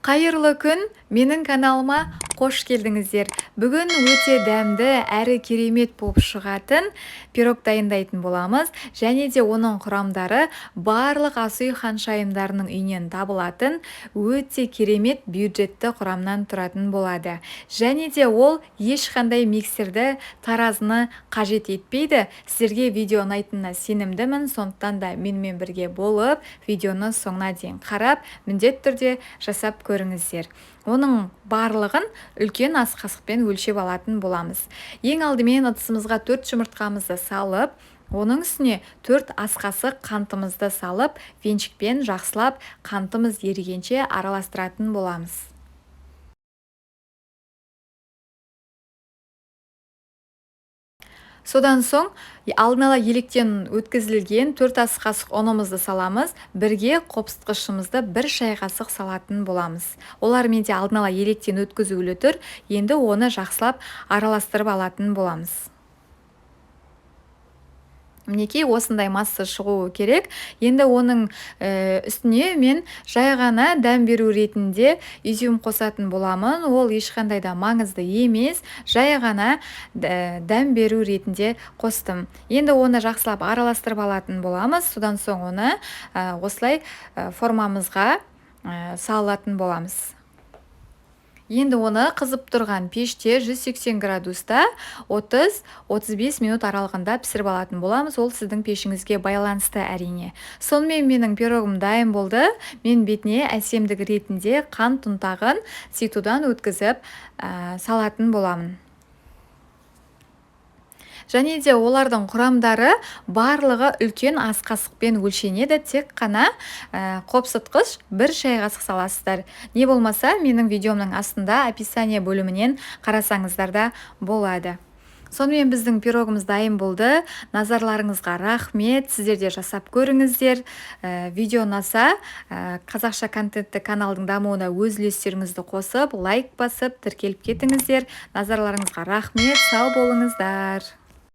Қайырлы күн, менің каналыма қош келдіңіздер. Бүгін өте дәмді әрі керемет болып шығатын пирог дайындайтын боламыз. Және де оның құрамдары барлық ас үй ханшайымдарының үйінен табылатын өте керемет бюджетті құрамнан тұратын болады. Және де ол ешқандай миксерді, таразыны қажет етпейді. Сіздерге видео ұнайтынына сенімдімін, сондықтан да менімен бірге болып, видеоны соңына дейін қарап, міндетті түрде жасап көріңіздер. Оның барлығын үлкен ас қасықпен өлшеп алатын боламыз. Ең алдымен ыдысымызға 4 жұмыртқамызды салып, оның үстіне 4 ас қасық қантымызды салып, венчикпен жақсылап қантымыз ерігенше араластыратын боламыз. Содан соң алдын ала електен өткізілген 4 ас қасық ұнымызды саламыз, бірге қопсытқышымызды 1 шай қасық салатын боламыз. Олар менде алдын ала електен өткізулі тұр, енді оны жақсылап араластырып алатын боламыз. Мінекей осындай масса шығуы керек. Енді оның үстіне мен жай ғана дәм беру ретінде изюм қосатын боламын. Ол ешқандай да маңызды емес, жай ғана дәм беру ретінде қостым. Енді оны жақсылап араластырып алатын боламыз. Содан соң оны осылай формамызға салатын боламыз. Енді оны қызып тұрған пеште 180 градуста 30-35 минут аралығында пісіріп алатын боламыз. Ол сіздің пешіңізге байланысты әрине. Сонымен менің пирогым дайын болды. Мен бетіне әсемдік ретінде қант ұнтағын ситудан өткізіп салатын боламын. Және де олардың құрамдары барлығы үлкен ас қасықпен өлшенеді, тек қана қопсытқыш 1 шай қасық саласыздар. Не болмаса менің видеомның астында описание бөлімінен қарасаңыздар да болады. Сонымен біздің пирогымыз дайын болды. Назарларыңызға рахмет. Сіздер де жасап көріңіздер. Видео ұнаса, қазақша контентті каналдың дамуына өз үлестеріңізді қосып, лайк басып, тіркеліп кетіңіздер. Назарларыңызға рахмет. Сау болыңыздар.